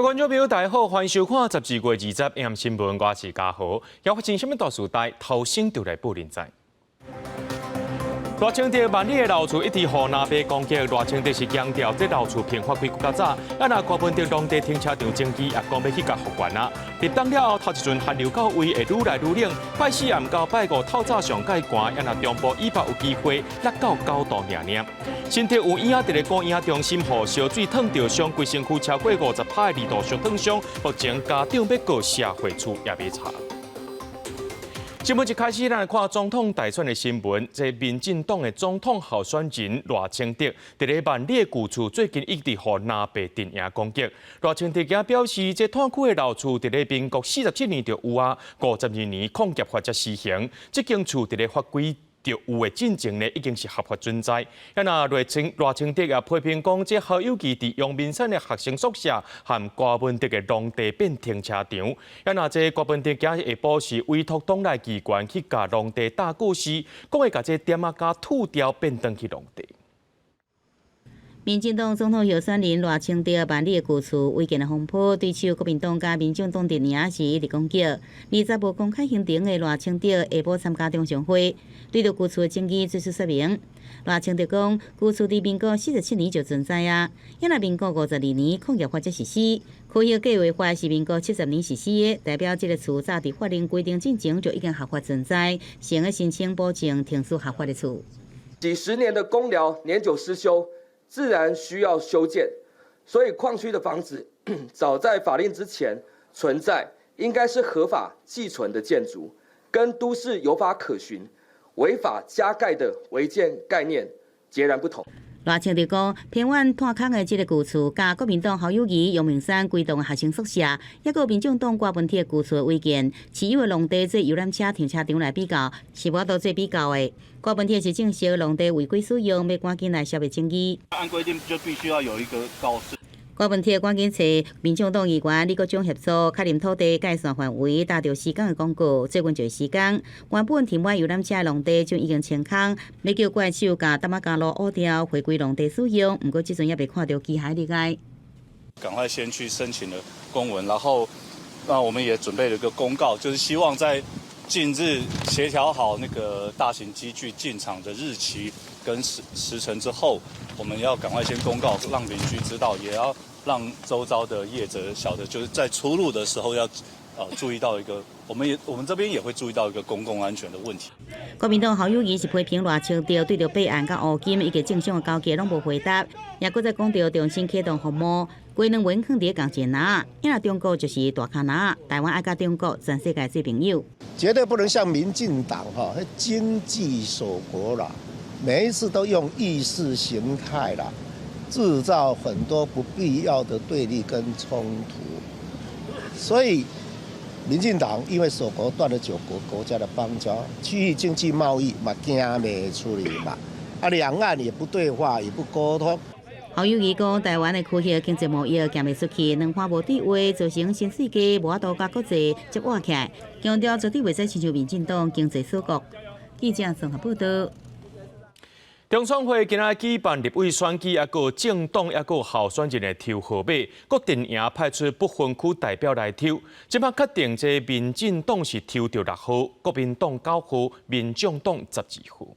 各位觀眾朋友，大家好，歡迎收看12月20晚新聞，我是嘉豪。猶發生啥物大事代，頭先就來報恁知。賴清德萬里的老厝一直予藍白攻擊，賴清德是強調這老厝評法規閣較早，啊若柯文哲農地停車場爭議也講欲去共復原啊。立冬了後，頭一陣寒流到位會愈來愈冷，拜四暗到拜五透早上蓋寒，啊若中部以北有機會落到9度爾爾。新竹有影佇咧孤嬰中心予燒水燙著傷，規身軀超過50趴的二度燒燙傷，目前家長欲告社會處也欲查。新聞一開始，咱來看總統大選的新聞。這民進黨的總統候選人賴清德，佇咧萬里的舊厝最近一直予藍白陣營攻擊。賴清德今表示，這炭區的老厝佇咧民國47年就有啊，52年礦業法才施行。這間厝佇咧法規就有的進前呢，已經是合法存在。啊，若賴清德也批評講，這侯友宜佇陽明山的學生宿舍和柯文哲的農地變停車場。啊，若這柯文哲今日下晡是委託黨內機關去共農地打告示，講會共這店仔膠吐掉變轉去農地。民進黨總統候選人賴清德萬里的舊厝違建的風波，對手國民黨佮民眾黨陣營是一直攻擊。20無公開行程的賴清德下晡參加中常會，對著舊厝的爭議做出說明。賴清德講，舊厝佇民國47年就存在啊，因為民國52年礦業法才實施，區域計劃法是民國70年實施的，代表這个厝早佇法令規定進前就已經合法存在，先去申請補正停止合法的厝。幾十年的工寮年久失修，自然需要修建，所以礦區的房子早在法令之前存在，應該是合法既存的建築，跟都市有法可循、違法加蓋的違建概念截然不同。賴清德講，偏遠炭坑的這个舊厝，佮國民黨侯友宜、陽明山規棟的學生宿舍，抑閣民進黨柯文哲舊厝的違建，持有的農地做遊覽車停車場來比較，是無法度做比較的。柯文哲是證實農地違規使用，欲趕緊來消滅爭議。按規定就必須要有一個告示。柯文哲趕緊揣民眾黨議員李國章協助確認土地界線範圍，搭著施工的廣告，最近就施工。原本停滿遊覽車的農地就已經清空，欲叫怪手共擔仔膠路挖掉，回歸農地使用。毋過這陣猶未看著機械入來。趕快先去申請了公文，然後那我們也準備了一個公告，就是希望在近日協調好那個大型機具進場的日期跟時程之後，我們要趕快先公告，讓鄰居知道，也要讓周遭的業者曉得，就是在出入的時候要注意到一個，我們這邊也會注意到一個公共安全的問題。國民黨侯友宜是批評賴清德對著弊案佮烏金以及政商的勾結攏無回答，也閣再講著重新啟動服貿，規兩文囥佇仝一籃，因為中國就是大跤籃，台灣愛佮中國全世界做朋友。絕對不能像民進黨哈，經濟鎖國啦，每一次都用意識形態啦，製造很多不必要的對立跟衝突，所以民進黨因為鎖國斷了九國國家的邦交，區域經濟貿易嘛驚袂出去嘛，啊兩岸也不對話，也不溝通。侯友宜講，台灣的區域經濟貿易行袂出去，兩岸無對話，造成新世界無法度佮國際接倚起來，強調絕對袂使親像民進黨經濟鎖國。記者綜合報道。中選會今仔舉辦立委選舉，抑閣政黨抑閣候選人的抽號碼，各陣營派出不分區代表來抽。這擺確定，這民進黨是抽著六號，國民黨9號，民眾黨12號。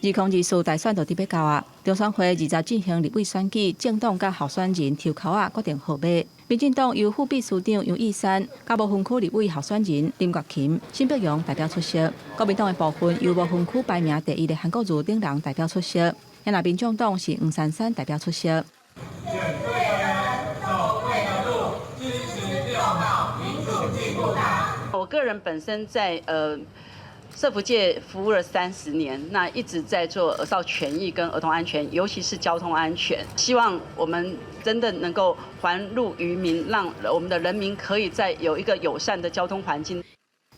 2024大選就佇欲到啊！中選會20進行立委選舉，政黨佮候選人抽籤仔決定號碼。民進黨由副秘書長楊義山、佮無分區立委候選人林月琴、沈伯洋代表出席。國民黨的部分由無分區排名第一的韓國瑜等人代表出席。若民眾黨是黃珊珊代表出席。選對的人，走對的路，支持六號民主進步黨。我個人本身在社福界服務了30年，那一直在做兒少權益跟兒童安全，尤其是交通安全。希望我們真的能夠還路於民，讓我們的人民可以在有一個友善的交通環境。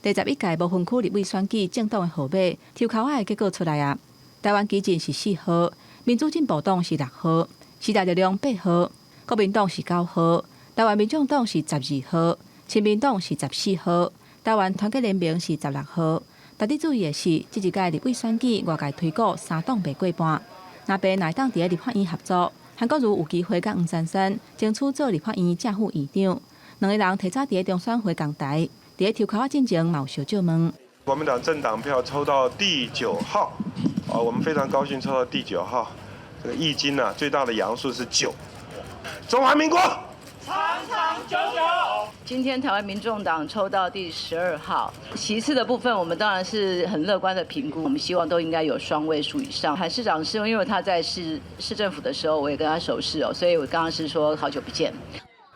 第11屆無分區立委選舉政黨的號碼抽籤仔的結果出來啊！台灣基進是4號，民主進步黨是6號，時代力量8號，國民黨是9號，台灣民眾黨是12號，親民黨是14號，台灣團結聯盟是16號。值得注意的是，這一屆立委選舉外界推估三黨袂過半。藍白若會當佇咧立法院合作，韓韓國瑜有機會佮黃珊珊爭取做立法院正副院長，兩个人提早佇中選會仝台，佇抽籤仔進前嘛有相借問。國民黨政黨票抽到第九號，啊，我們非常高興抽到第九號。這個易經啊，最大的陽數是九。中華民國長長久久。今天台灣民眾黨抽到第12號，席次的部分，我們當然是很樂觀的評估，我們希望都應該有雙位數以上。韓市長是因為他在市政府的時候，我也跟他熟識哦，所以我剛剛是說好久不見。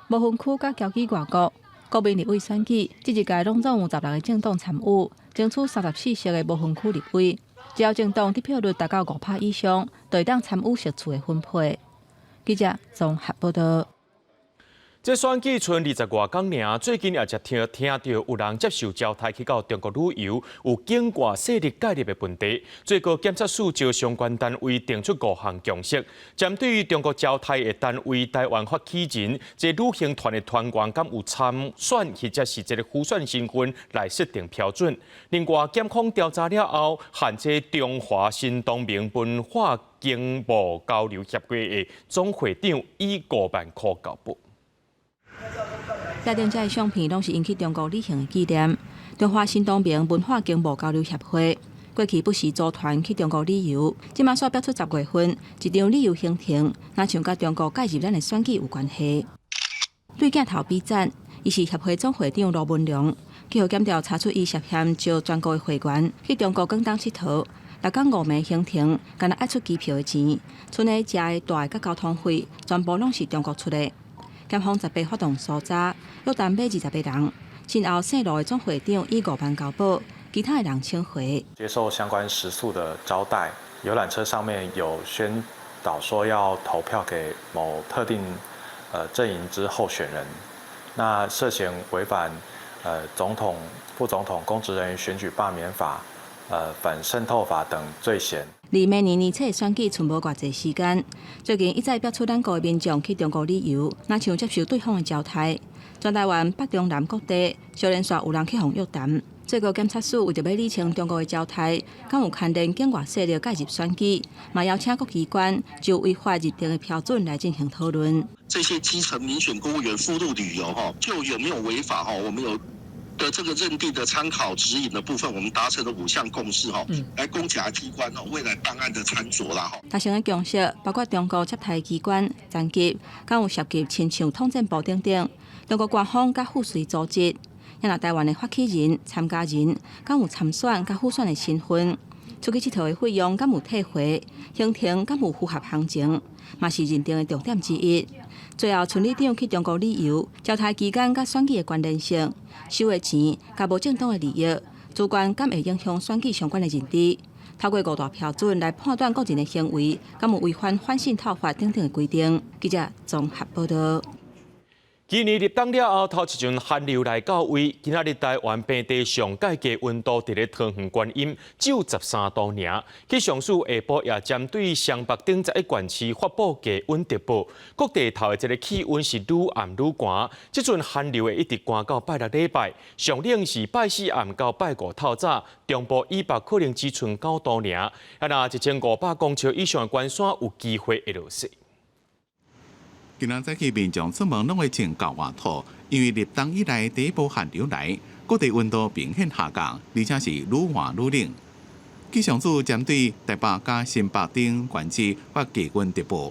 無分區佮僑居外國，國民立委選舉，這一屆攏總有16个政黨參與，爭取34席的無分區立委。只要政黨得票率達到5%以上，就會當參與席次的分配。記者綜合報道。這選舉賰20外工爾，最近也才聽著有人接受招待去到中國旅遊，有境外勢力介入的問題。最高檢察署就相關單位定出五項共識，針對中國招待的單位台灣發起人，這旅行團的團員敢有參選或者是這个輔選身份來設定標準。另外，檢方調查了後，限制中華新東名文化經貿交流協會的總會長以5萬箍交保。台頂這个相片攏是𪜶去中國旅行的紀念。中華新東名文化經貿交流協會過去不時組團去中國旅遊，這馬煞爆出10月份一張旅遊行程，若像佮中國介入咱的選舉有關係。對鏡頭比讚，伊是協會總會長盧文良，去予檢調查出伊涉嫌招全國的會員去中國廣東𨑨迌，六工五暝行程，干焦愛出機票的錢，賰咧食的蹛的佮交通費，全部攏是中國出的。檢方18發動搜查，約談欲20個人，身後姓盧的總會長以5萬交保，其他的人請回。接受相關食宿的招待，遊覽車上面有宣導說要投票給某特定陣營之候選人，那涉嫌違反總統、副總統公職人員選舉罷免法、反滲透法等罪嫌。離明年年初選舉賰無偌濟時間，最近一再爆出咱國的民眾去中國旅遊，若像接受對方的招待，全台灣北中南各地，相連紲有人去予約談。最高檢察署為著欲理清中國的招待，敢有牽連境外勢力介入選舉，嘛邀請各機關就違法認定的標準來進行討論。這些基層民選公務員赴陸旅遊，哈，就有沒有違法？哈，我們有的這個認定的參考指引的部分，我們達成了五項共識，哈，來供檢察機關哦未來辦案的參酌啦，哈。達成的共識包括中國接待機關、層級，敢有涉及親像統戰部等等，中國官方佮附隨組織，也若台灣的發起人、參加人，敢有參選佮輔選的身份，出去𨑨迌的費用敢有退回，行程敢有符合行程，嘛是認定的重點之一。最後，村里長去中國旅遊，招待期間佮選舉的關聯性，收的錢佮無正當的利益，主觀敢會影響選舉相關的認知。透過五大標準來判斷個人的行為，敢有違反反滲透法等等的規定。記者綜合報道。今年立冬了後，頭一陣寒流來到位。今仔日台灣平地上蓋低溫度佇咧桃園觀音只有13度爾。氣象署下晡也針對雙北等11縣市發布低溫特報。各地頭的這个氣溫是愈暗愈寒。這陣寒流會一直寒到拜六禮拜，上冷是拜四暗到拜五透早，中部以北可能只賰9度爾。啊，若1500公尺以上的懸山有機會會落雪。今仔早起民眾出門攏會穿厚外套，因為立冬以來第一波寒流來，各地溫度明顯下降，而且是愈寒愈冷。氣象署針對台北佮新北等縣市發低溫特報。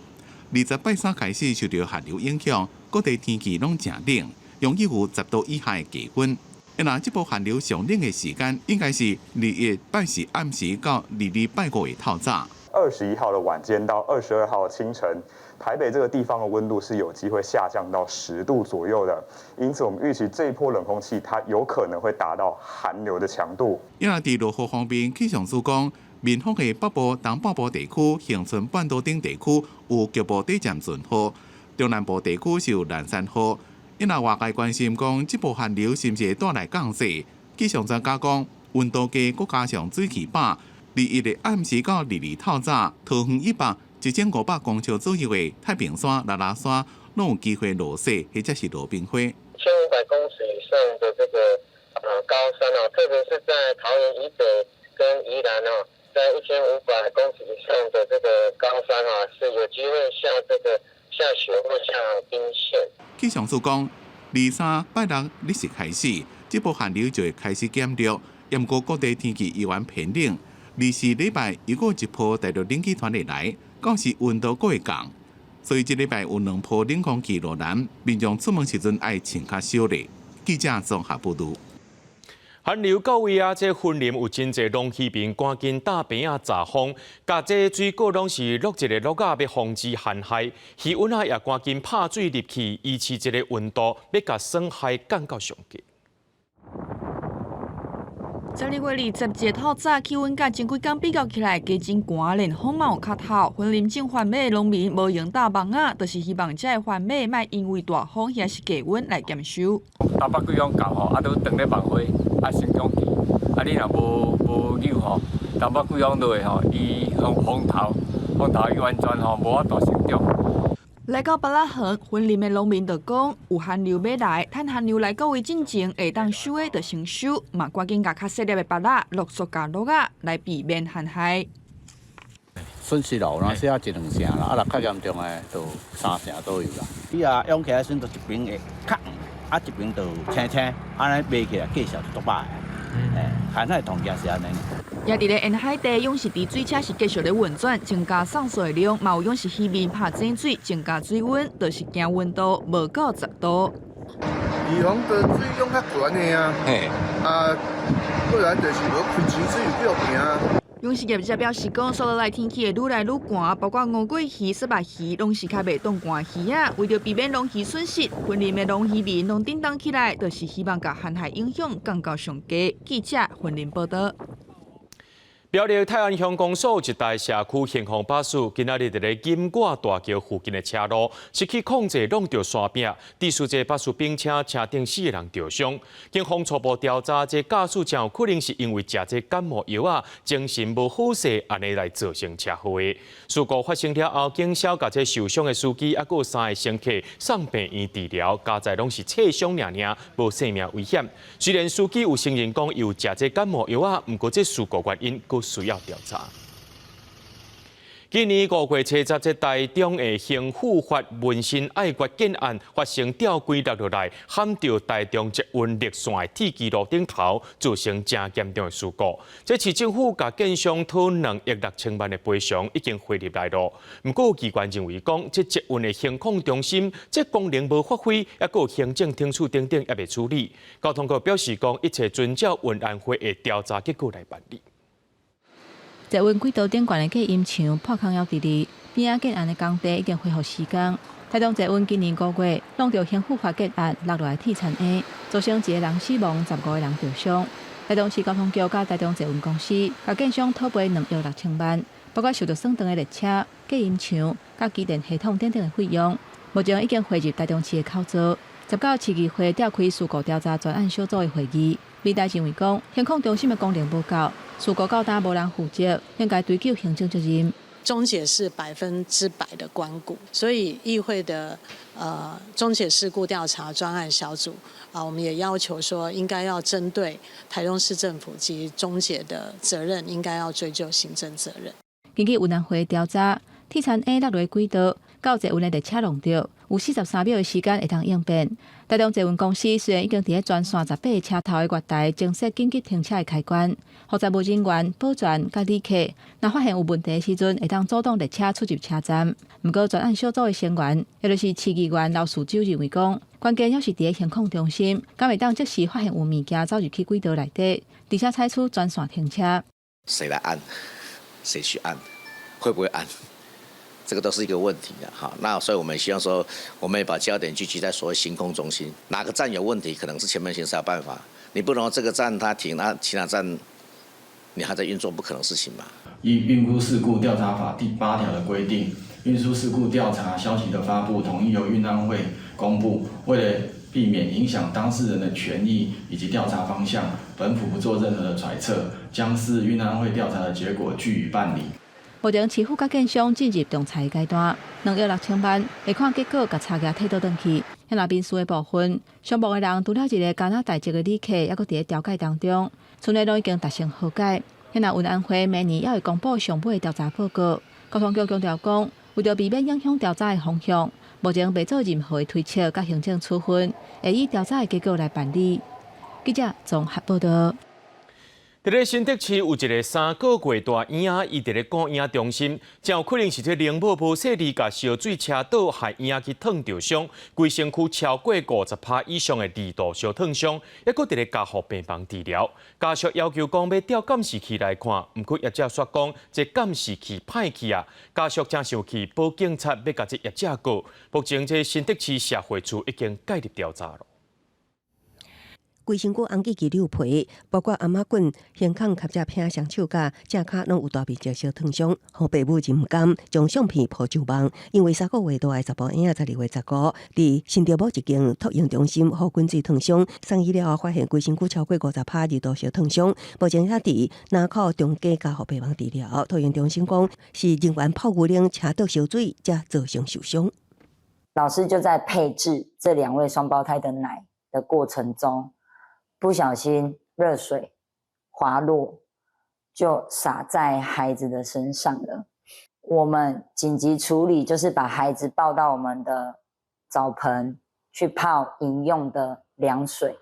20拜三開始受著寒流影響，各地天氣攏誠冷，容易有10度以下的低溫。若這波寒流上冷的時間，應該是21拜四暗時到22拜五的透早。 21號的晚間到22號的清晨，台北這個地方的溫度是有機會下降到10度左右的，因此我們預期這一波冷空氣它有可能會達到寒流的強度。因為佇落雨方面，氣象署講，民福的北部、東半部地區、恆春半島等地區有局部短暫陣雨，中南部地區是有零星雨。因為外界關心講，這波寒流是毋是會帶來降雪？氣象專家講，溫度計閣加上水氣飽。21的暗時到22透早，桃園以北1500公尺左右的太平山、拉拉山，攏有機會落雪或者是落冰花。1500公尺以上的這個高山啊，特別是在桃園以北跟宜蘭啊，在1500公尺以上的這個高山啊，是有機會下這個下雪或下冰霰。氣象署講，二三拜六日時開始，這波寒流就會開始減弱，毋過各地天氣依然偏冷。24禮拜又閣一波大陸冷氣團會來，到時溫度閣會降，所以這禮拜有兩波冷空氣落南，民眾出門時陣愛穿較少咧。記者綜合報導。寒流到位啊！這雲林有真濟農漁民趕緊搭棚仔閘風，共這水果攏是落一个落仔，欲防止寒害。魚塭仔也趕緊拍水入去，維持這個溫度，欲共損害降到上低。12月20日透早，氣溫佮前幾工比較起來，加真寒，連風嘛有較透。雲林種番麥的農民無閒搭網仔，就是希望這个番麥莫因為大風抑是低溫來減收。東北季風到吼，啊，都當咧望花，啊成長期，啊你若無無扭吼，東北季風落吼，伊風風頭，風頭伊完全吼無法度成長。來到芭樂園，雲林的農民就講，有寒流欲來，趁寒流來到位進前，會當收的就先收，嘛趕緊共較細粒的芭樂陸續共落仔，來避免寒害。損失咯，有當時啊一兩成啦，啊若較嚴重的就三成左右啦。伊啊養起來時陣，就一邊會較黃，啊一邊就青青，按呢賣起來價錢就足歹的。欸，寒害統計是按呢。也佇咧沿海地，養殖池水車是繼續咧運轉，增加送水量，嘛有養殖漁民拍井水，增加水溫，就是驚溫度無夠10度。預防的水養較懸的啊，啊，過來就是無開井水有比較平。養殖業者表示講，紲落來天氣會愈來愈寒，包括吳桂魚、虱目魚，攏是較袂擋寒魚仔。為著避免農漁損失，雲林的農漁民攏振動起來，就是希望共寒害影響降到上低。記者雲林報導。苗栗泰安鄉公所一台社區幸福巴士，今仔日佇咧金瓜大橋附近的車路失去控制，挵著山壁，致使這巴士並車車頂四个人著傷。警方初步調查，這駕駛真有可能是因為食這感冒藥仔，精神無好勢，按呢來造成車禍的。事故發生了後，警消共這受傷的司機，猶閣有三个乘客送病院治療，佳哉攏是擦傷爾爾，無性命危險。雖然司機有承認講有食這感冒藥仔，毋過這事故原因閣需要調查。今年5月70，這台中的興富發紋身愛國建案發生吊軌落落來，撼著台中捷運綠線的鐵支路頂頭，造成真嚴重的事故。這市政府共建商討2億6千萬的賠償，已經匯入來囉。毋過機關認為講，這捷運的行控中心這功能無發揮，猶閣有行政懲處等等猶未處理。交通局表示講，一切遵照運安會的調查結果來辦理。捷運軌道頂懸的隔音牆破空猶佇咧，邊仔建案的工地已經恢復施工。台中捷運今年5月，挵著興富發建案落落來鐵田坑，造成一个人死亡，15个人著傷。台中市交通局佮台中捷運公司，共建商討賠2億6千萬，包括受著損斷的列車、隔音牆、佮機電系統等等的費用，目前已經匯入台中市的口座。19市議會召開事故調查專案小組的會議，美大認為講，行控中心的功能無夠，事故到今無人負責，應該追究行政責任。中捷是100%的關顧，所以議會的中捷事故調查專案小組啊，我們也要求說，應該要針對台中市政府及中捷的責任，應該要追究行政責任。根據運安會調查，鐵田坑落落軌道，到捷運的列車挵著，有43秒的時間會當應變。台中捷運公司雖然已經佇咧全線18个車頭的月台增設緊急停車的開關，予站務人員、保全佮旅客，若發現有問題的時陣，會當阻擋列車出入車站。毋過專案小組的成員，也就是市議員劉樹洲認為講，關鍵猶是佇咧行控中心，敢會當即時發現有物件走入去軌道內底，而且採取專線停車。誰來按？誰去按？會不會按？這個都是一個問題啊！哈，那所以我們希望說，我們也把焦點聚集在所謂行控中心，哪個站有問題，可能是前面先才有辦法。你不能這個站它停，那其他站你還在運作，不可能事情嘛。依運輸事故調查法第8條的規定，運輸事故調查消息的發布，統一由運安會公布。為了避免影響當事人的權益以及調查方向，本府不做任何的揣測，將視運安會調查的結果據以辦理。目前市府佮建商進入仲裁階段，2億6千萬會看結果，共差額退倒轉去。那民事的部分，傷亡的人除了一个加拿大籍的旅客，猶閣佇咧調解當中，賰的攏已經達成和解。若運安會明年猶會公布上尾調查報告。交通局強調講，為著避免影響調查的方向，目前袂做任何的推測佮行政處分，會以調查的結果來辦理。記者綜合報道。佇咧新竹市有一个3個月大嬰仔，伊佇咧顧嬰中心，真有可能是這奶母無細膩，共燒水車倒，害嬰仔去燙著傷，規身軀超過50%以上的二度燒燙傷，猶閣佇咧加護病房治療。家屬要求講欲調監視器來看，毋過業者煞講這監視器歹去啊，家屬誠生氣，報警察欲共這業者告。目前這新竹市社會處已經介入調查囉。規身軀紅記記溜皮，包括頷仔頸、胸孔、尻脊骿、雙手佮正跤攏有大面積燒燙傷。予爸母真毋甘，將相片 po 上網。因為3個月大的查埔嬰仔，12月15，佇新竹某一間托嬰中心予滾水燙傷，送醫了後發現規身軀超過50%二度燒燙傷，目前還佇林口長庚加護病房治療。托嬰中心講是人員泡牛奶車倒燒水，才造成受傷。老師就在配置這兩位雙胞胎的奶的過程中，不小心熱水滑落，就灑在孩子的身上了。我們緊急處理，就是把孩子抱到我們的澡盆去泡飲用的涼水，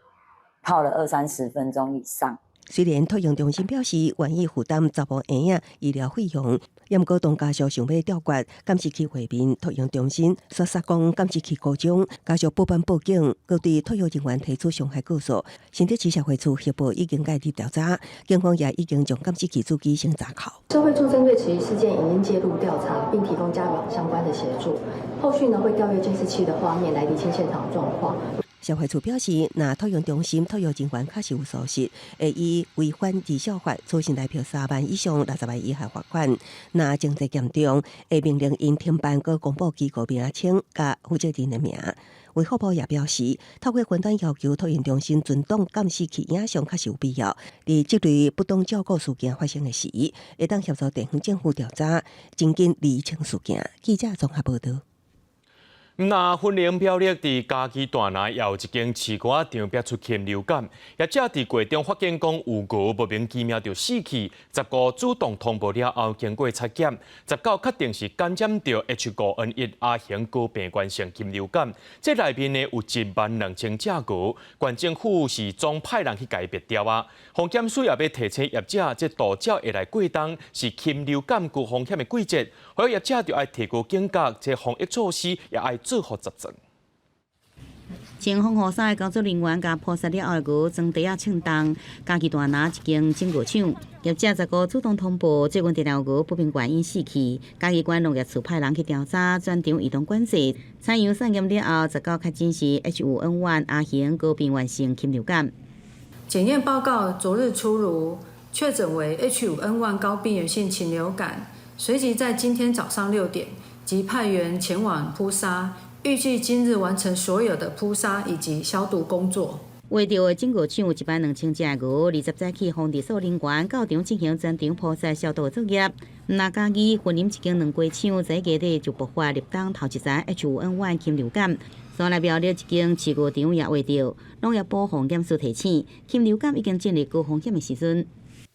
泡了二三十分鐘以上。雖然托嬰中心表示願意負擔查埔嬰仔醫療費用，毋過當家屬想欲調閱監視器畫面，托嬰中心煞煞講監視器故障，家屬報班報警，閣對托育人員提出傷害告訴。新竹市社會處協報已經介入調查，警方也已經將監視器主機先查扣。社會處針對此一事件已經介入調查，並提供家長相關的協助。後續呢會調閱監視器的畫面來釐清現場狀況。社會處表示，若托育中心托育人員確實有疏失，會以違反兒少法處新台幣3萬以上60萬以下罰款。若情節嚴重，會命令𪜶停辦，閣公布機構名稱佮負責人的名。衛福部也表示，透過雲端要求托嬰中心存檔監視器影像確實有必要。佇這類不當照顧事件發生的時，會當協助地方政府調查，真緊釐清事件。記者綜合報道。那雲林苗栗佇嘉義大林也有一間飼鵝仔場爆出禽流感，業者佇過程中發現講有鵝莫名其妙就死去，15主動通報了後，經過採檢，19確定是感染著 H5N1 亞型高病原性禽流感。這內面呢有1萬2千隻鵝，縣政府是總派人去共滅掉啊。防檢署也欲提醒業者，這渡鳥會來過冬是禽流感高風險的季節，所以業者就愛提高警覺，這防疫措施也愛做好十全。穿防護衫的工作人員共撲殺了後的鵝裝袋仔稱重，嘉義大林一間整鵝廠業者15主動通報，這群電鵝不明原因死去。嘉義縣農業處派人去調查，全場移動管制，採樣送檢了後，19確診是 H5N1 亞型高病原性禽流感。檢驗報告昨日出爐，確診為 H5N1 高病原性禽流感。隨即在今天早上6點，即派員前往撲殺，預計今日完成所有的撲殺以及消毒工作。畫著的整鵝廠有1萬2千隻鵝，20早起防治所人員到場進行全場撲殺消毒作業。若嘉義雲林一間卵雞廠在月底就爆發立冬頭一次 H5N1 禽流感，煞來苗栗一間飼鵝場也畫著，農業部防檢署提醒，禽流感已經進入高風險的時陣。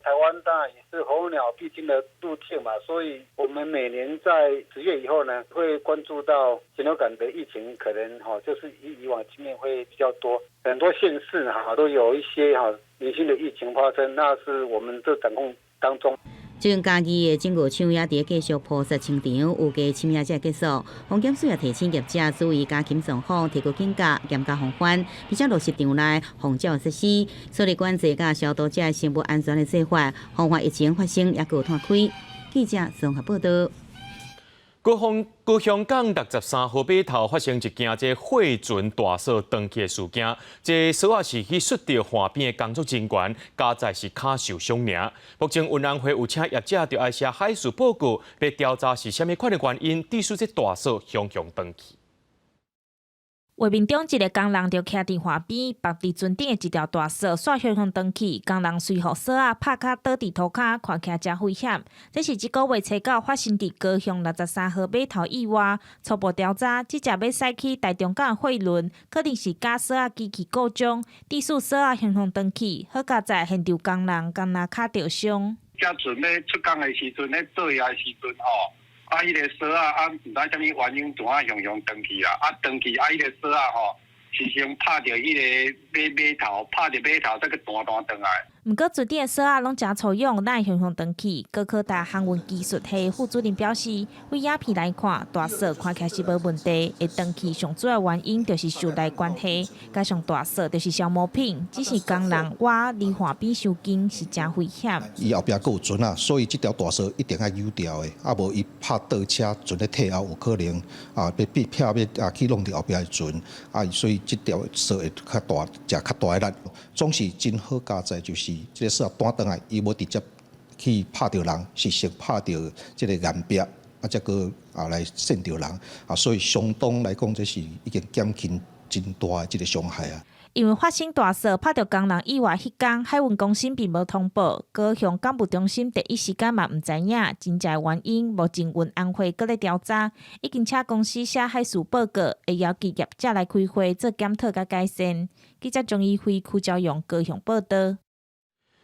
台灣當然也是候鳥必經的路徑嘛，所以我們每年在10月以後呢，會關注到禽流感的疫情，可能哈就是以以往經驗會比較多，很多縣市哈都有一些哈零星的疫情發生，那是我們這掌控當中。最近嘉義的整鵝廠也佇繼續撲殺清場，預計深夜才結束。防檢署也提醒業者注意家禽狀況，提高警覺，嚴加防範，並且落實場內防鳥設施，設立管制佮消毒這生物安全的做法，防範疫情發生猶閣湠開。記者綜合報道。高雄港63號碼頭發生一件這貨船大鎖斷去的事件，這鎖仔是去摔著岸邊的工作人員，佳哉是跤受傷爾。目前運安會有請業者著愛寫海事報告，欲調查是啥物款的原因，致使這大鎖雄雄斷去。畫面中一个工人就徛佇岸邊，縛佇船頂的一條大鎖煞雄雄斷去，工人隨予鎖仔拍跤倒佇塗跤，看起來誠危險。這是這个月初九發生佇高雄63號碼頭意外。初步調查，這隻欲駛去台中港的貨輪，可能是絞鎖仔機器故障，致使鎖仔雄雄斷去，好佳哉現場工人敢若跤著傷。遮船咧出港的時陣，咧作業的時陣吼，啊，彼个索仔啊，毋知啥物原因，就啊雄雄斷去啦，啊斷去啊，彼个索仔吼，是先拍著彼个碼碼頭，拍著碼頭，才閣彈彈轉來。毋過船頂的索仔攏誠粗勇，哪會雄雄斷去？高科大航運技術系副主任表示，對影片來看，大索看起來是無問題。會斷去上主要原因就是受力關係，加上大索就是消磨品，只是工人挖離岸邊傷近是誠危險。伊後壁閣有船仔，所以這條大索一定愛扭掉的，啊無伊拍倒車船咧退後有可能啊，欲變拆欲啊去弄著後壁的船，啊，所以這條索會較大，食較大的力。總是真好佳哉，就是這个索彈轉來，伊無直接去拍著人，是先拍著這个岩壁，啊，才閣啊來搧著人，啊，所以相當來講，這是已經減輕真大的這个傷害啊。因為發生大索拍著工人意外彼工，海運公司並無通報，高雄港務中心第一時間嘛毋知影真正原因，目前運安會閣咧調查，已經請公司寫海事報告，會邀集業者來開會做檢討佮改善。記者鍾怡輝、柯昭勇高雄報導。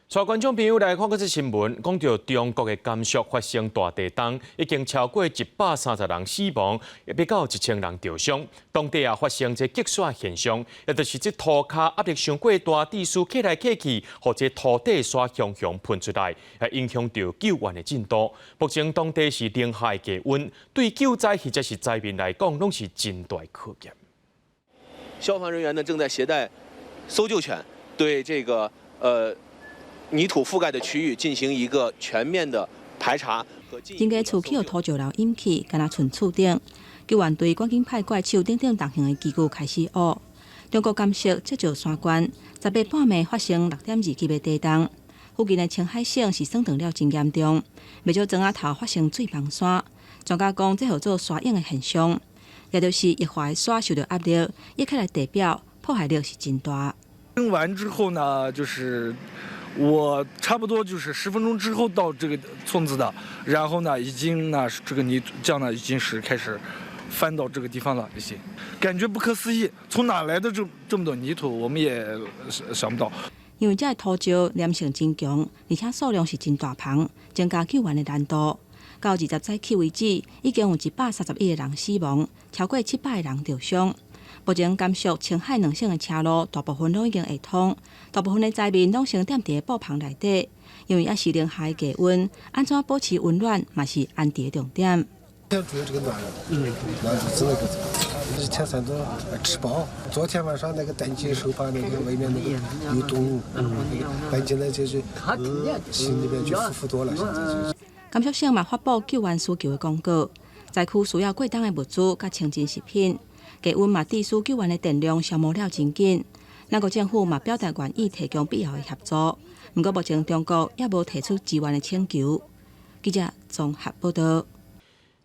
帶觀眾朋友來看這則新聞，講著中國的甘肅發生大地動，已經超過130人死亡，欲到1000人著傷。當地也發生這擊沙現象，也就是這塗跤壓力傷過大，地勢起來起去，予這塗底沙雄雄噴出來，也影響著救援的進度。目前當地是零下的低溫，對救災或者是災民來講，攏是真大考驗。消防人員呢正在攜帶搜救犬，對這個泥土覆蓋的區域進行一個全面的排查。真濟厝去予土石流淹去，敢若賰厝頂。救援隊趕緊派怪手等等重型的機具開始挖。中國甘肅積石山縣10日半暝發生6.2級的地動，附近的青海省是損斷了真嚴重，袂少莊仔頭發生水崩山。專家講，這號做沙湧的現象，也就是液化的沙受著壓力，溢起來地表，破壞力是真大。聽完之後呢，就是我差不多就是10分鐘之後到這個村子的，然後呢，已經呢這個泥漿呢已經是開始翻到這個地方了，已經感覺不可思議，從哪來的這麼多泥土，我們也想不到。因為這个土石黏性真強，而且數量是真大捧，增加救援的難度。到20早起為止，已經有131個人死亡，超過700個人著傷。目前甘肅、青海兩省的車路大部分攏已經會通，大部分的災民攏先踮佇個布棚內底，因為猶是零下的低溫，按怎保持溫暖嘛是安置的重點。主要這個暖，暖真的一天三頓吃飽。昨天晚上那個擔心受怕那個外面那個有動物，搬進來就是，心裡面就舒服多了。現在就是。甘肅省嘛發布救援需求的公告，災區需要過冬的物資佮清真食品。低溫嘛致使救援的電量消耗了真緊。兩國政府嘛表達願意提供必要的協助，毋過目前中國猶無提出支援的請求。記者綜合報導。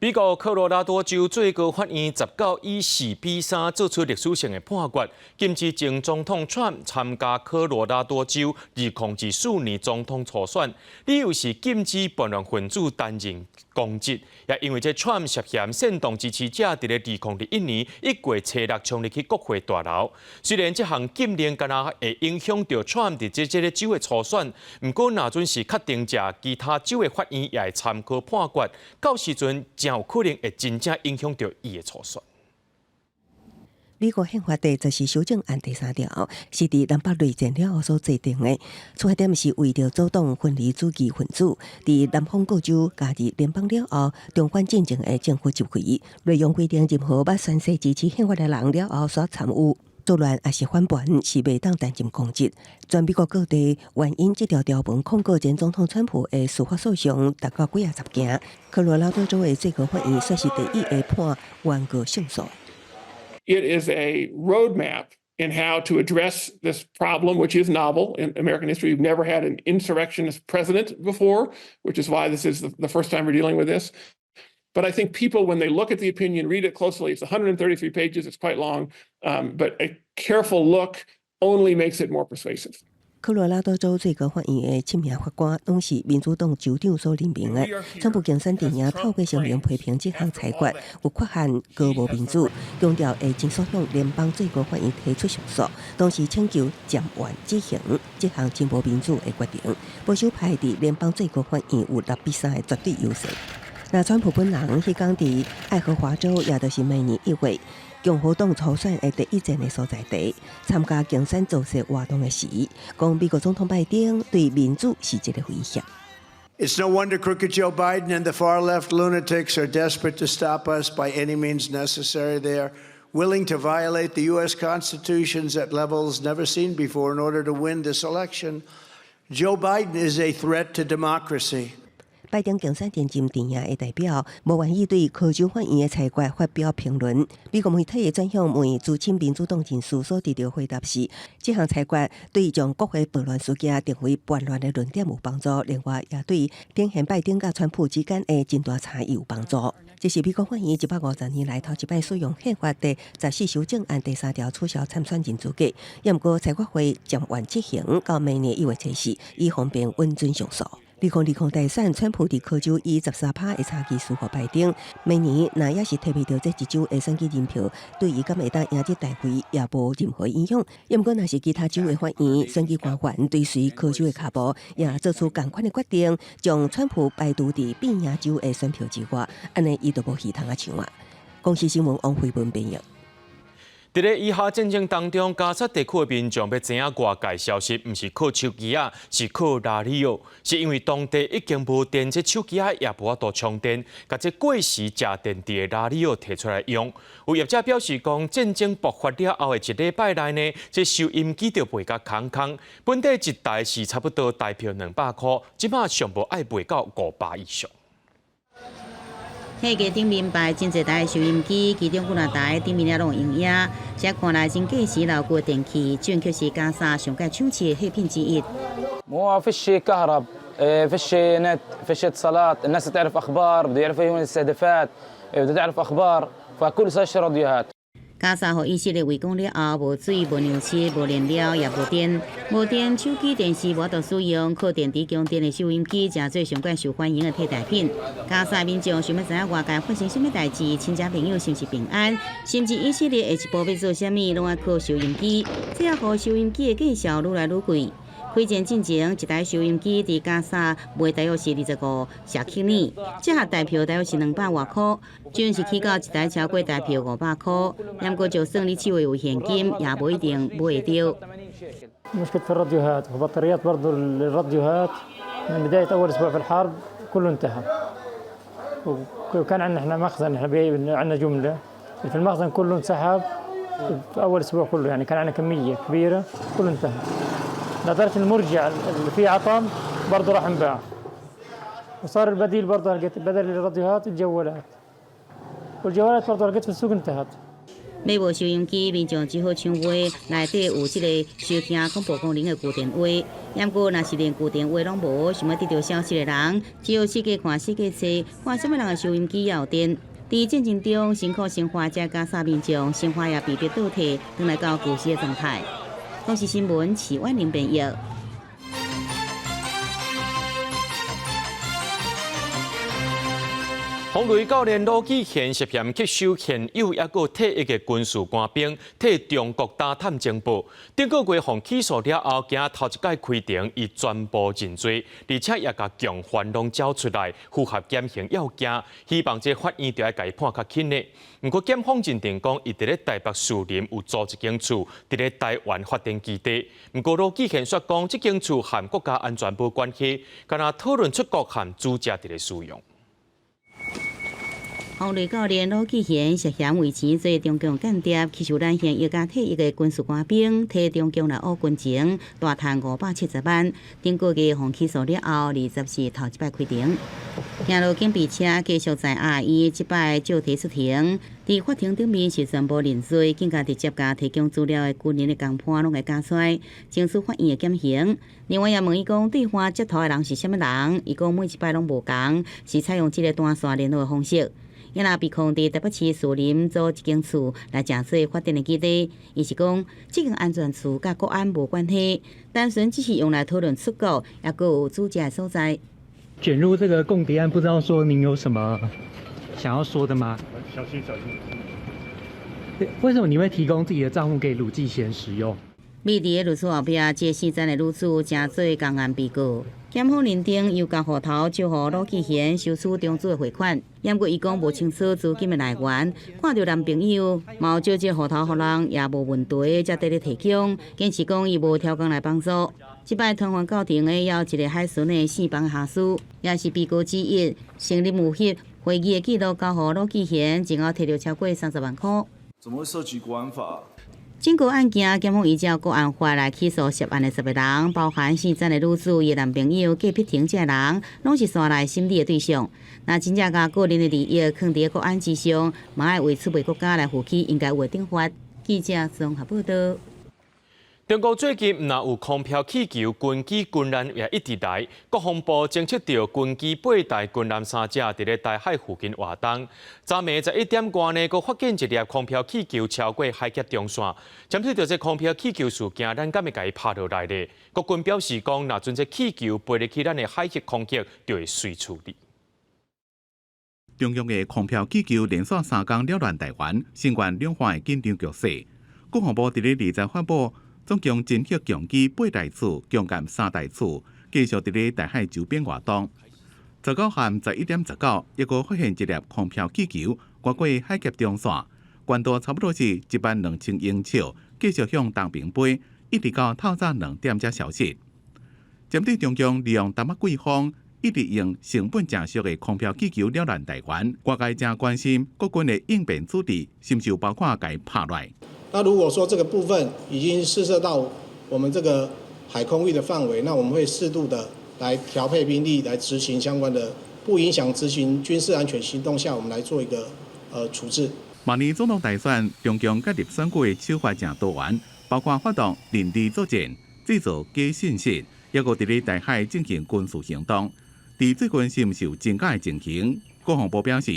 美國科羅拉多州最高法院19以4比3做出歷史性的判決，禁止前總統川普參加科羅拉多州2024年總統初選，理由是禁止叛亂分子擔任公職。也因為這川普涉嫌煽動支持者佇咧2021年1月初6衝入去國會大樓。雖然這項禁令敢若會影響著川普佇這個州的初選，毋過若準是確定者，其他州的法院也會參考判決，到時陣誠有可能會真正影響著伊的初選。美國憲法第14修正案第三條是佇南北內戰了後所制定的，出發點是為著阻擋分離主義分子佇南方各州加入聯邦了後，重返進前的政府集會。內容規定，任何捌宣誓支持憲法的人了後所參與作亂抑是反叛，是袂當擔任公職。全美國各地援引這條條文控告前總統川普的司法訴訟達到幾仔十件。科羅拉多州的最高法院算是第一个判原告勝訴。 It is a roadmap in how to address this problem, which is novel in American history. We've never had an insurrectionist president before, which is why this is the first time we're dealing with this. But I think people, when they look at the opinion, read it closely. It's 133 pages, it's quite long, but a careful look only makes it more persuasive. 科羅拉多州最高法院的七名法官攏是民主黨州長所任命的。川普競選陣營透過聲明批評這項裁決有缺陷、閣無民主，強調會盡速向聯邦最高法院提出上訴，同時請求暫緩執行這項真無民主的決定。保守派佇聯邦最高法院有6比3的絕對優勢。那川普本人彼工佇愛荷華州，也就是明年1月共和黨初選的第一戰的所在地，參加競選造勢活動的時，講美國總統拜登對民主是一個威脅。 It's no wonder crooked Joe Biden and the far left lunatics are desperate to stop us by any means necessary. They are willing to violate the U.S. Constitution at levels never seen before in order to win this election. Joe Biden is a threat to democracy. 拜登競選陣營的代表無願意對科州法院的裁決發表評論。美國媒體轉向問資深民主黨人士所得到回答是：這項裁決對將國會暴亂事件定為叛亂的論點有幫助，另外也對展現拜登佮川普之間的真大差異有幫助。這是美國法院150年來頭一擺使用憲法第14修正案第3條取消參選人資格。也毋過裁決會暫緩執行到明年1月24，以方便穩準上訴。2020大選，川普佇科州以13趴的差距輸予拜登。明年若也是提袂著這一州的選舉人票，對伊敢會當贏得大會也無任何影響。也毋過，若是其他州的法院選舉官員追隨科州的跤步，也做出仝款的決定，將川普排除佇必贏州的選票之外，按呢伊就無戲通仔唱啊。公視新聞王慧文編譯。佇咧以哈戰爭當中，加薩地區的民眾欲知影外界消息，毋是靠手機仔，是靠拉力奧，是因為當地已經無電，這手機仔也無法度充電，共這過時食電池的拉力奧提出來用。有業者表示講，戰爭爆發了後的一禮拜內呢，這收音機就賣甲空空，本底一台是差不多台票200箍，這馬上無愛賣到500以上。貨架頂面擺真濟台收音機，其中幾若台頂面也攏有營業。這看來真過時老舊的電器，正卻是加沙上蓋搶市的貨品之一。 مو فيش كهرب فيش نت فيش اتصالات، الناس تعرف اخبار، بده يعرف وين الاستهدافات، بده تعرف اخبار، فكل صار يشتري راديوهات。加沙予以色列圍攻了後，無水、無糧食、無燃料，也無電。無電，手機、電視無法度使用，靠電池供電的收音機，成做上蓋受歡迎的替代品。加沙民眾想欲知影外界發生啥物代誌，親戚朋友是毋是平安，甚至以色列下一步欲做啥物，攏愛靠收音機。這也予收音機的價數愈來愈貴。開戰進前，一台收音機佇加沙賣大約是25舍克爾，折合台票大約是200外箍，準是起到一台超過台票500箍。毋過就算你手內有現金，也無一定買會著。 مشكلة في الراديوهات وبطاريات برضو الراديوهات من بداية أول أسبوع في الحرب كله انتهى، وكان عندنا احنا مخزن، احنا عندنا جملة في المخزن، كله انسحب في أول أسبوع كله، يعني كان عندنا كمية كبيرة، كله انتهى لدرجة المرجع اللي فيه عطل برضه راح انباع، وصار البديل برضه لقيت بدل الراديوهات الجوالات، والجوالات برضه لقيت في السوق انتهت。欲無收音機，民眾只好搶話內底有這個收聽廣播功能的舊電話。毋過，若是連舊電話攏無，想欲得著消息的人，只有四界看四界揣，看啥物人的收音機猶有電。佇戰爭中辛苦生活這加沙民眾，生活也被迫倒退，轉來到舊時的狀態。公視新聞，徐婉玲編譯。風雷教練盧志賢涉嫌吸收現有抑閣退役的軍事官兵，替中國打探情報。頂個月予起訴了後，今頭一擺開庭，伊全部認罪，而且也共共犯攏招出來，符合減刑要件，希望這法院著愛共伊判較輕的。毋過檢方認定講，伊佇咧台北士林有租一間厝，佇咧台灣發展基地。毋過盧志賢煞講，這間厝和國家安全無關係，敢若討論出國和租借佇咧使用。風雷教練盧志賢涉嫌為錢做中共間諜，吸收咱現役佮退役的軍事官兵，替中共來學軍情，大趁570萬。頂個月予起訴了後，24頭一擺開庭，行路警備車繼續載押伊，這擺照提出庭。佇法庭頂面是全部認罪，更加直接共提供資料的軍人的共伴攏會交出來，爭取法院的減刑。另外也問伊講，對方接頭的人是啥物人？伊講每一擺攏無仝，是採用這個單線聯絡的方式。伊若被控佇台北市士林租一間厝來成做發展的基地。伊是講，這間安全厝佮國安無關係，單純只是用來討論出國，抑閣有煮食的所在。捲入這個共諜案，不知道說您有什麼想要說的嗎？小心小心。為什麼你會提供自己的賬戶給魯繼賢使用？美麗的律師後壁，這個姓詹的女子成做共案被告。檢方認定由共戶頭借予魯繼賢收取中資的匯款，毋過伊講無清楚資金的來源，看著男朋友嘛有借這戶頭予人也無問題，才佇咧提供，堅持講伊無刁工來幫助。這擺傳喚到庭的有一个海巡的姓房下屬，也是被告之一，承認有翕會議的記錄交予魯繼賢，前後提著超過30萬箍。怎麼會涉及國安法？整個案件，檢方依照國安法來起訴涉案的10個人，包含姓詹的女子、伊男朋友、隔壁庭這人，攏是紲來審理的對象。若真正共個人的利益囥佇國安之上，嘛愛為出賣國家來負起應該有的懲罰。記者綜合報道。中國最近毋但有空飄氣球、軍機、軍艦也一直來。國防部偵測著軍機八台、軍艦三隻佇咧台海附近活動。昨暝11點外呢，閣發現一粒空飄氣球超過海峽中線。針對著這空飄氣球事件，咱敢會共伊拍落來咧？國軍表示講，若準這氣球飛入去咱的海域空域，就會隨處理。中共的空飄氣球連續三工擾亂台灣，聲援兩岸的緊張局勢。國防部佇咧20發布。總共偵測強機八台次，強艦三台次，繼續佇咧台海周邊活動。19下午11點19，抑閣發現一粒空飄氣球，越過海峽中線，懸度差不多是1萬2000英尺，繼續向東邊飛，一直到透早2點才消失。針對中共利用淡仔季風，一直用成本誠俗的空飄氣球擾亂台灣，外界誠關心國軍的應變處置，是毋是有包括共伊拍落來？那如果說這個部分已經試射到我們這個海空域的範圍，那我們會適度的來調配兵力來執行相關的，不影響執行軍事安全行動下，我們來做一個處置。明年總統大選，中共介入選舉的手法誠多元，包括發動認知作戰、製造假信息，抑閣佇咧台海進行軍事行動。佇最近是毋是有增加的情形？國防部表示，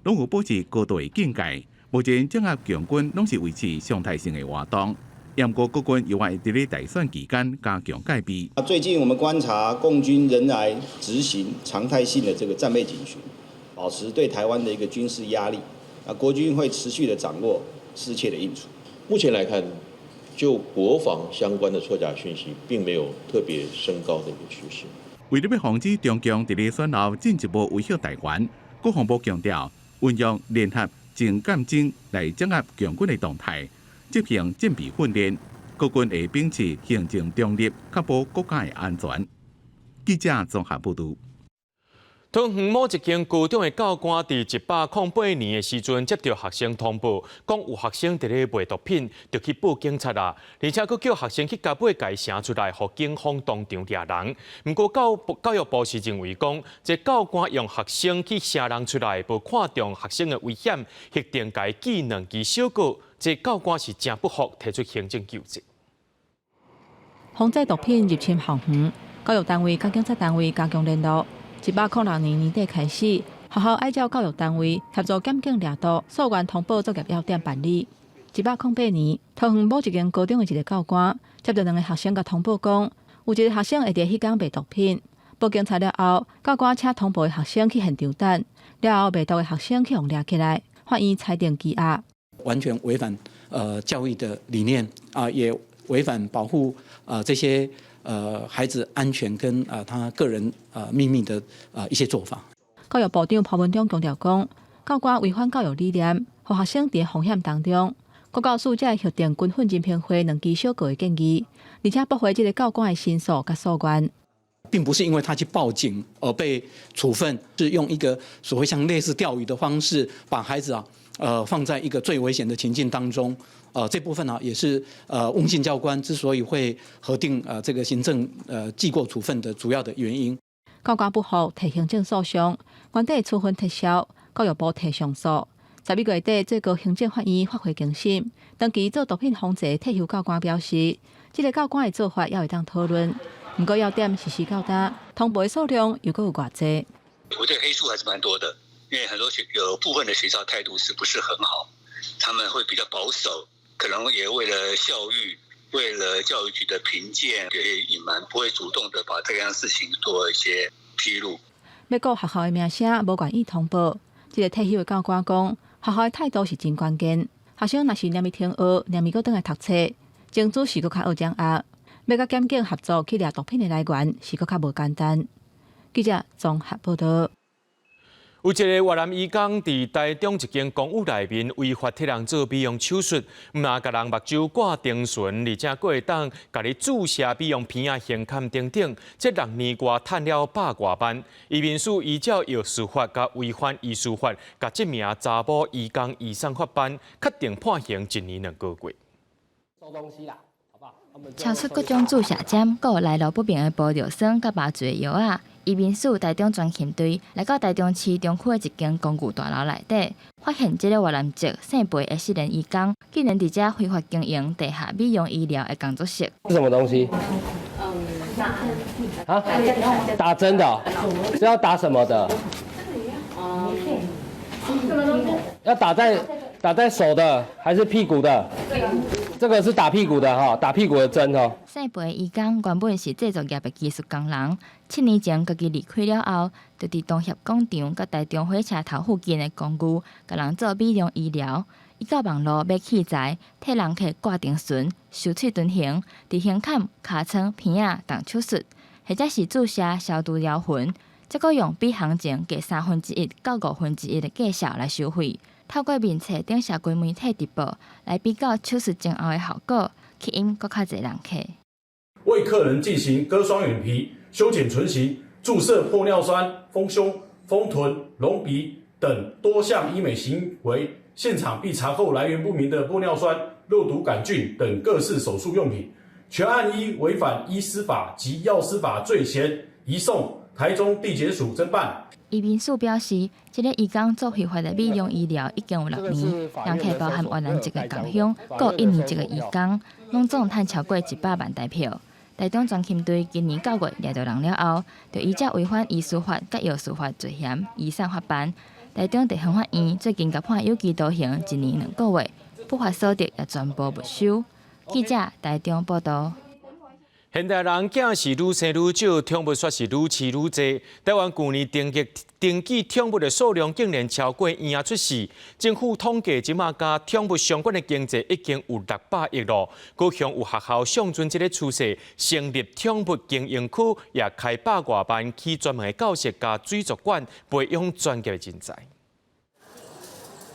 攏有保持高度的警戒。目前掌握強軍攏是維持常態性的活動，毋過國軍猶會佇咧大選期間加強戒備。最近我們觀察，共軍仍然執行常態性的這個戰備警巡，保持對台灣的一個軍事壓力。啊，國軍會持續的掌握適切的應處。目前來看，就國防相關的錯假訊息，並沒有特別升高的一個趨勢。為著欲防止中共佇咧選後進一步威脅台灣，國防部強調運用聯合偵監偵來掌握共軍的動態，執行戰備訓練，國軍會秉持行政中立，確保國家的安全。記者綜合報導。桃園某一間高中的教官佇108年的時陣接著學生通報，講有學生佇咧賣毒品，就去報警察啦，而且閣叫學生去共尾共伊寫出來，予警方當場掠人。毋過教育部是認為講，這教官用學生去寫人出來，無看重學生的危險，核定共伊記兩支小過，這教官是誠不服，提出行政究責。防制毒品入侵校園，教育單位佮警察單位加強聯絡。106年年底開始，學校愛照教育單位協助檢警掠毒，溯源通報作業要點辦理。108年，桃園某一間高中的一个教官接著兩个學生共通報講，有一个學生會佇彼工賣毒品。報警察了後，教官請通報的學生去現場等，了後賣毒的學生去予掠起來，法院裁定羈押。完全違反教育的理念啊，也違反保護這些孩子安全跟他個人秘密的一些做法。教育部長潘文忠強調講，教官違反教育理念，予學生佇風險當中。國教署才會核定軍訓甄評會兩支小過的建議，而且駁回這个教官的申訴佮訴願。並不是因為他去報警而被處分，是用一個所謂像類似釣魚的方式，把孩子啊，放在一個最危險的情境當中。這部分呢，也是翁姓教官之所以會核定這個行政記過處分的主要的原因。教官不服提行政訴訟，原底處分撤銷，教育部提上訴。11月底，最高行政法院發回更審，長期做毒品防治退休教官表示，這个教官的做法猶會當討論，毋過要點實施到今，通報的數量又閣有偌濟？我覺得黑數還是蠻多的。因為很多學有部分的學校態度是不是很好，他們會比較保守，可能也為了校譽，為了教育局的評鑑，也隱瞞，不會主動的把這樣事情做一些披露。欲顧學校的名聲，無願意通報。這個退休的教官講，學校的態度是真關鍵。學生若是連伊停學，連伊閣轉來讀冊，整組是閣較學掌握。欲佮檢警合作去掠毒品的來源，是閣較無簡單。記者綜合報道。有一个越南移工佇台中一間公寓內面違法替人做美容手術，毋但共人目睭掛丁醇，而且閣會當共你注射美容片仔、胸坎等等，這6年外趁了百外萬。移民署依照藥師法佮違反醫師法，共這名查某移工移送法辦，確定判刑1年2個月。收東西啦，好不好？超出各種注射針，閣有來路不明的玻尿酸佮麻醉藥仔。移民署台中專勤隊來到台中市中區的一間公寓大樓內底，發現這个越南籍姓裴的失聯移工，竟然佇遮非法經營地下美容醫療的工作室。是什麼東西？啊？打針的？是要打什麼的？要打在手的還是屁股的？這個是打屁股的哈，打屁股的針哦。姓裴的移工原本是製造業的技術工人，7年前家己離開了後，就佇東協廣場佮台中火車頭附近的公寓，共人做美容醫療。伊到網路買器材，替人客掛丁醇、修喙唇形，佇胸坎、尻川、鼻仔動手術，或者是注射消毒療痕，再閣用比行情低1/3到1/5的價數來收費。透過面冊頂社群媒體直播來比較手術前後的效果，吸引閣較濟人客。為客人進行割雙眼皮、修剪唇形、注射玻尿酸、豐胸、豐臀、隆鼻等多項醫美行為，現場必查獲來源不明的玻尿酸、肉毒桿菌等各式手術用品。全案依違反醫師法及藥師法罪嫌，移送台中地檢署偵辦。移民署表示，這个移工做非法的美容醫療已經有6年，人客包含越南籍的共鄉，閣有印尼籍的移工，攏總趁超過100萬台票。台中專勤隊今年9月掠著人了後，就依照違反醫師法佮藥師法罪嫌移送法辦。台中地方法院最近共判有期徒刑1年2個月，不法所得也全部沒收。記者台中報道。現代人囝是愈生愈少，寵物卻是愈飼愈濟。台灣舊年登記寵物的數量竟然超過嬰仔出世。政府統計，這馬佮寵物相關的經濟已經有600億囉。高雄有學校相準這个趨勢，成立寵物經營區，也開百外萬起專門的教室佮水族館，培養專業的人才。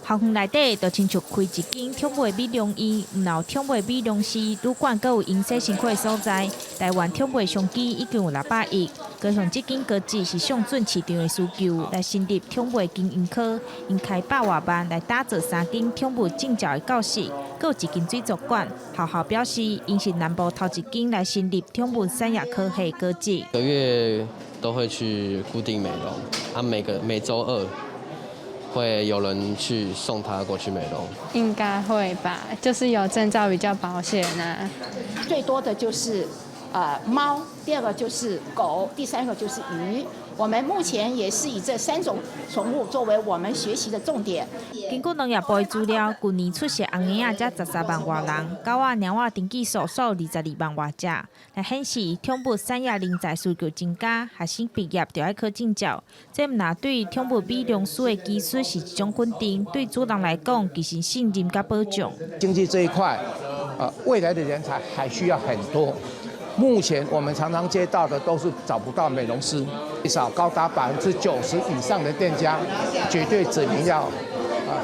校園內底就親像開一間寵物美容院，毋但有寵物美容師、旅館，閣有嬰洗身軀的所在。台灣寵物商機已經有600億。高雄這間高職是上準市場的需求，來成立寵物經營科，𪜶開百外萬來打造三間寵物證照的教室，閣有一間水族館。學校表示，𪜶是南部頭一間來成立寵物產業科系高職。每個月都會去固定美容，啊，每週二會有人去送他過去美容。應該會吧，就是有證照比較保險啊。最多的就是貓，第二個就是狗，第三個就是魚。我們目前也是以這三種寵物作為我們學習的重點。根據農業部的資料，舊年出世紅嬰仔才13萬外人，狗仔、貓仔登記數數22萬外隻，來顯示寵物產業人才需求增加，學生畢業就愛考證照。這毋但對寵物美容師的技術是一種肯定，對主人來講，其實信任佮保障。經濟這一塊，未來的人才還需要很多。目前我們常常接到的都是找不到美容師，至少高達90%以上的店家絕對指明要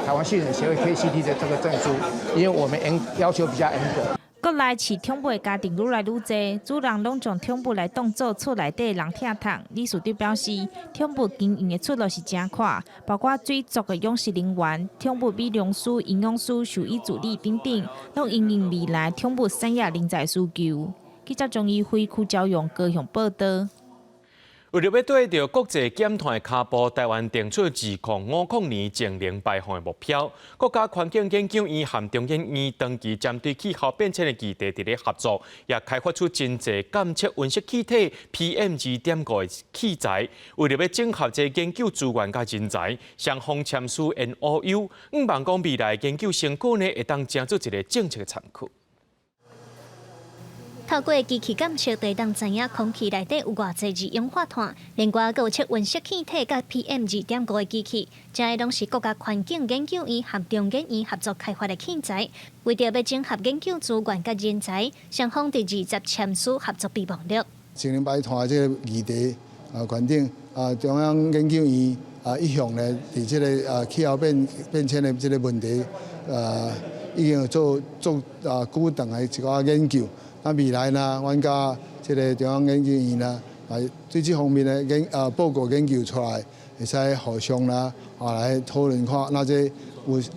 台灣馴犬協會 KCT 的這個證書，因為我們要求比較嚴格。國內飼寵物的家庭愈來愈濟，主人攏將寵物來當做厝內底人疼痛。理事長表示，寵物經營的出路是誠闊，包括水族的養殖人員、寵物美容師、營養師、獸醫助理等等，攏因應未來寵物產業人才需求。記者張怡輝、邱昭勇高雄報道。為著欲綴著國際減碳的跤步，台灣定出2050年淨零排放的目標。國家環境研究院和中研院長期針對氣候變遷的議題佇咧合作，也開發出真濟監測溫室氣體 PM2.5的器材。為著欲整合這研究資源佮人才，雙方簽署 MOU，向望講未來研究成果呢，會當成做一个政策的參考。透過機器監測，就會當知影空氣內底有偌濟二氧化碳，另外閣有測溫室氣體佮 PM2.5的機器，這个攏是國家環境研究院和中研院合作開發的器材。為著欲整合研究資源佮人才，雙方佇20簽署合作備忘錄。淨零排碳這个議題啊，決定啊，中央研究院啊，一向呢，佇這个啊氣候變遷的這个問題啊，已經有做做啊久長的一寡研究。那未來呢，阮佮這个中央研究院呢，啊，對這方面的研啊報告研究出來，會使互相啦啊來討論看，那這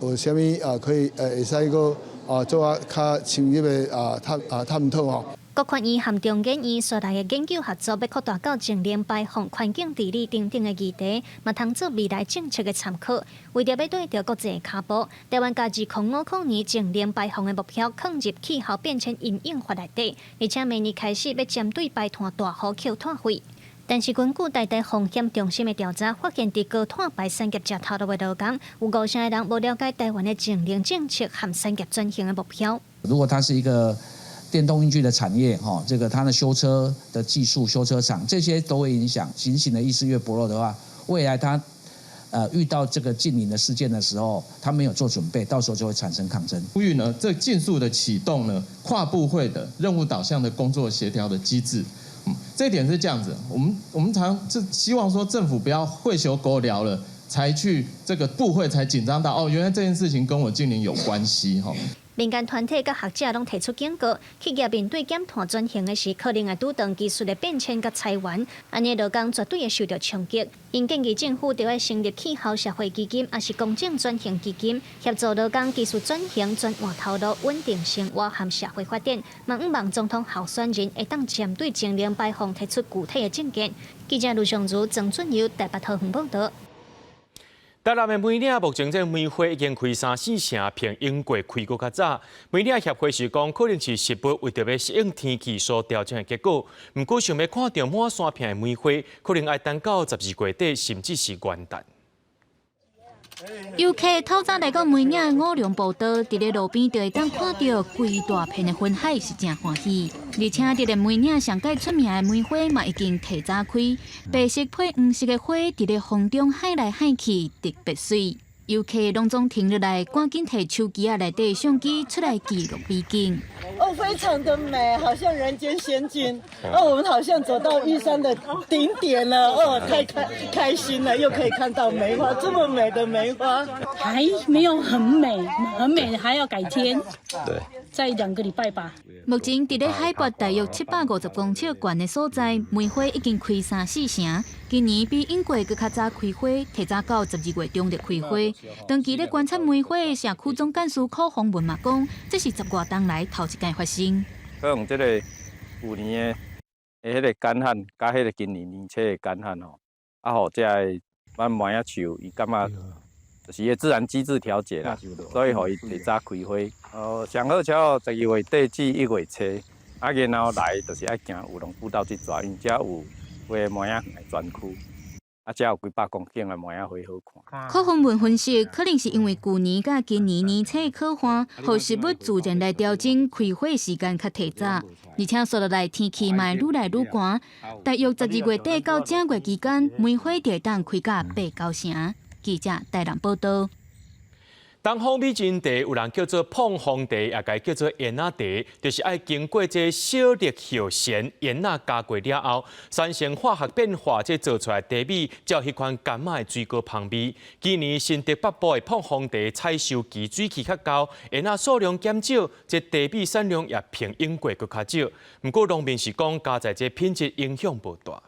有啥物啊可以會使閣啊做啊較深入的啊探討吼。國環院和中研院紲來的研究合作，欲擴大到淨零排放、環境治理等等的議題，嘛通做未來政策的參考。為著欲綴著國際跤步，台灣共2050年淨零排放的目標，囥入氣候變遷因應法內底，而且明年開始欲針對排碳大戶扣碳費。但是根據台大風險中心的調查，發現佇高碳排產業食頭路的勞工，有五成的人無了解台灣的淨零政策和產業轉型的目標。如果它是一個電動運具的產業，哈，這個它的修車的技術、修車廠這些都會影響。警醒的意識越薄弱的話，未來它遇到這個淨零的事件的時候，他沒有做準備，到時候就會產生抗爭。呼籲呢，這盡速的啟動呢跨部會的任務導向的工作協調的機制。這一點是這樣子，我們常是希望說政府不要會修勾聊了，才去這個部會才緊張到哦，原來這件事情跟我淨零有關係哈。民間團體佮學者攏提出警告，企業面對減碳轉型的時，可能會拄著技術的變遷佮裁員，按呢勞工絕對會受著衝擊。𪜶建議政府著愛成立氣候社會基金，抑是公正轉型基金，協助勞工技術轉型、轉換頭路、穩定生活和社會發展。嘛，向望總統候選人會當針對淨零排放提出具體的政見。記者盧尚如、曾俊佑台北桃園報導。台南的梅嶺目前這梅花已經開三四成，比永過開閣較早。梅嶺協會是講，可能是植物為著欲適應天氣所調整的結果。毋過想欲看著滿山片的梅花，可能愛等到12月底，甚至是元旦。遊客透早來到梅嶺五龍步道，佇咧路邊就會當看著規大片的雲海，是誠歡喜。而且佇咧梅嶺上蓋出名的梅花嘛已經提早開，白色配黃色的花，佇咧風中海來海去，特別媠。遊客攏總停落來，趕緊提手機仔內底相機出來記錄美景。哦，非常的美，好像人間仙境。哦，我們好像走到玉山的頂點了。哦，太開心了，又可以看到梅花，這麼美的梅花。還沒有很美，很美，還要改天。對，再2個禮拜吧。目前佇咧海拔大約750公尺懸的所在，梅花已經開三四成。今年比永過閣較早開花，提早到12月中就開花。長期咧觀察梅花的社區總幹事柯宏文嘛講，這是十外冬來頭一擺發生。可能這個舊年的彼个乾旱，佮彼个今年年初的乾旱吼，啊，予這个咱梅仔樹伊感覺就是伊自然機制調節啦，所以予伊提早開花。哦，上好超12月底至1月初，啊，然後來就是愛行五龍步道這逝，因為遮有花梅仔園的專區。啊，遮有幾百公頃的梅仔花好看。柯宏文分析，可能是因為舊年佮今年年初的旱，予植物自然來調整開花時間較提早，而且紲落來天氣嘛會愈來愈寒，大約12月底到正月期間，梅花就會當開到八九成。記者台南報導。東方美人茶有人叫做膨風茶，也共叫做煙仔茶，就是愛經過這小綠葉蘚煙仔加過了後，產生化學變化，這做出來茶米才有彼款甘仔的水果香味。今年新竹北部的膨風茶採收期水氣較厚，煙仔數量減少，這茶米產量也比永過閣較少。毋過農民是講，佳哉這品質影響無大。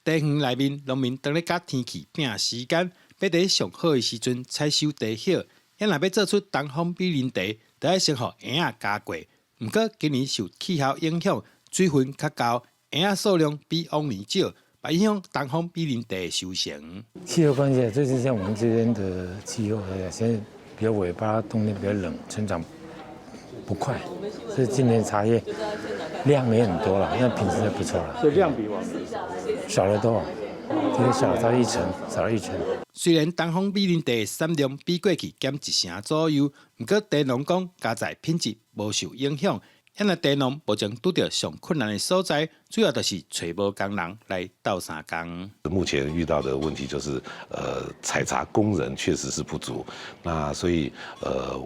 茶園內面，農民當咧佮天氣拼時間。欲佇上好的時陣採收茶葉，咱若欲做出東方美人茶，就愛先予煙仔加過。毋過今年受氣候影響，水分較厚，葉仔數量比往年少，嘛影響東方美人茶的收成。氣候關係，最近像我們這邊的氣候，現在比較尾巴，冬天比較冷，成長不快，所以今年茶葉量也很多了，那品質也不錯了。所以量比往年少了多少？這個少了一成，少了一成。雖然東方美人茶的產量比過去減一成左右，毋過茶農講佳在品質無受影響。遐爾茶農目前拄著上困難的所在，主要就是揣無工人來鬥相共。目前遇到的問題就是，採茶工人確實是不足，那所以，